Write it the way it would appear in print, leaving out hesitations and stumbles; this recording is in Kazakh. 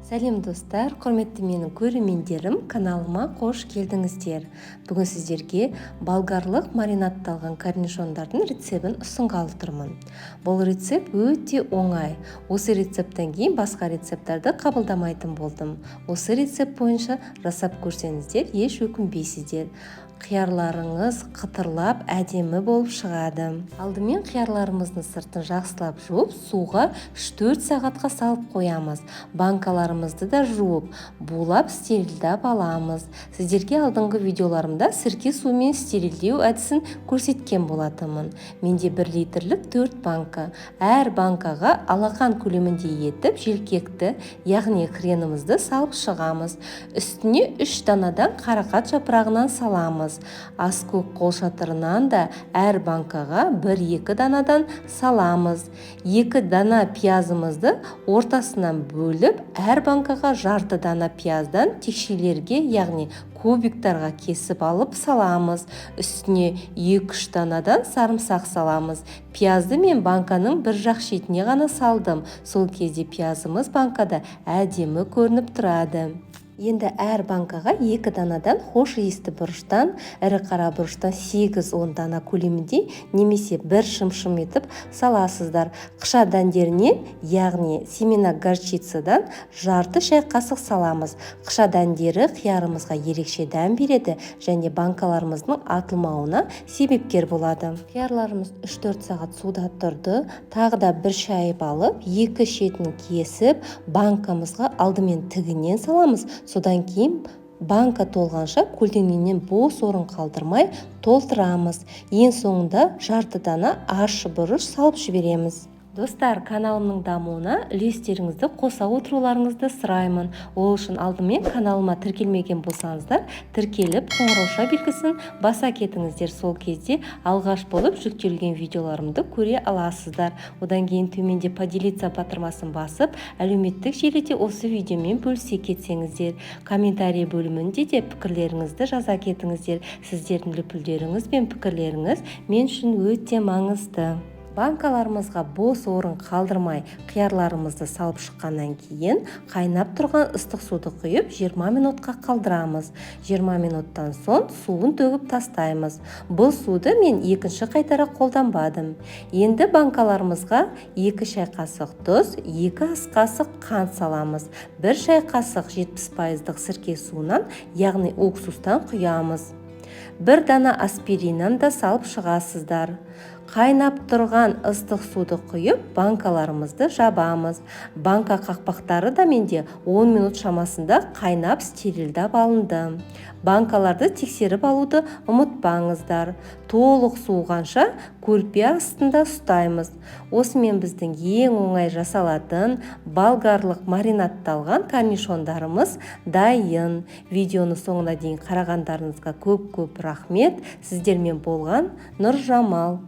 Сәлем, достар! Құрметті менің көрермендерім, каналыма қош келдіңіздер! Бүгін сіздерге болгарлық маринадталған корнишондардың рецебін ұсынғалы тұрмын. Бұл рецепт өте оңай. Осы рецепттен кейін басқа рецепттерді қабылдамайтын болдым. Осы рецепт бойынша жасап көрсеңіздер, еш өкінбейсіздер. Қиярларыңыз қытырлап, әдемі болып шығады. Алдымен қиярларымыздың сыртын жақсылап жуып, суға 3-4 сағатқа салып қоямыз. Банкаларымызды да жуып, булап, стерилдап аламыз. Сіздерге алдыңғы видеоларымда сірке суымен стерилдеу әдісін көрсеткен болатынмын. Менде 1 литрлік 4 банка. Әр банкаға алақан көлемінде етіп желкекті, яғни хренімізді салып шығамыз. Үстіне 3 данадан қарақат жапырағынан саламыз. Аскөк қолшатырынан да әр банкаға 1-2 данадан саламыз. 2 дана пиязымызды ортасынан бөліп, әр банкаға жарты дана пияздан текшелерге, яғни кубиктарға кесіп алып саламыз. Үстіне 2-3 данадан сарымсақ саламыз. Пиязды мен банканың бір жақ шетіне ғана салдым. Сол кезде пиязымыз банкада әдемі көрініп тұрады. Енді әр банкаға 2 данадан хош иісті бұрыштан, ірі қара бұрыштан 8-10 дана көлемінде немесе бір шымшым етіп саласыздар. Қыша дәндерінен, яғни семена горчицадан жарты шай қасық саламыз. Қыша дәндері қиярымызға ерекше дәм береді және банкаларымыздың атылмауына себепкер болады. Қиярларымыз 3-4 сағат суда тұрды. Тағы да бір шайып алып, екі шетін кесіп, банкамызға алдымен тігінен саламыз. Содан кейін банка толғанша көлденеңнен бос орын қалдырмай толтырамыз. Ең соңында жарты дана ащы бұрыш салып жібереміз. Достар, каналымның дамуына үлестеріңізді қоса отыруларыңызды сұраймын. Ол үшін алдымен каналыма тіркелмеген болсаңыздар, тіркеліп, қоңырауша белгісін баса кетіңіздер. Сол кезде алғаш болып жүктелген видеоларымды көре аласыздар. Одан кейін төменде «Поделиться» батырмасын басып, әлеуметтік желіде осы видеомен бөлісе кетсеңіздер. Комментарий бөлімінде де пікірлеріңізді жаза кетіңіздер. Сіздердің лүпілдеріңіз бен пікірлеріңіз мен үшін өте маңызды. Банкаларымызға бос орын қалдырмай қиярларымызды салып шыққаннан кейін, қайнап тұрған ыстық суды құйып, 20 минутқа қалдырамыз. 20 минуттан соң суын төгіп тастаймыз. Бұл суды мен екінші қайтара қолданбадым. Енді банкаларымызға 2 шай қасық тұз, 2 ас қасық қант саламыз. 1 шай қасық 70 пайыздық сірке суынан, яғни уксустан құямыз. Бір дана аспириннан да салып шығасыздар. Қайнап тұрған ыстық суды құйып, банкаларымызды жабамыз. Банка қақпақтары да менде 10 минут шамасында қайнап, стерилдап алынды. Банкаларды тексеріп алуды ұмытпаңыздар. Толық суығанша көрпе астында ұстаймыз. Осымен біздің ең оңай жасалатын болгарлық маринадталған корнишондарымыз дайын. Видеоны соңына дейін қарағандарыңызға көп көп рахмет. Сіздермен болған Нұржамал.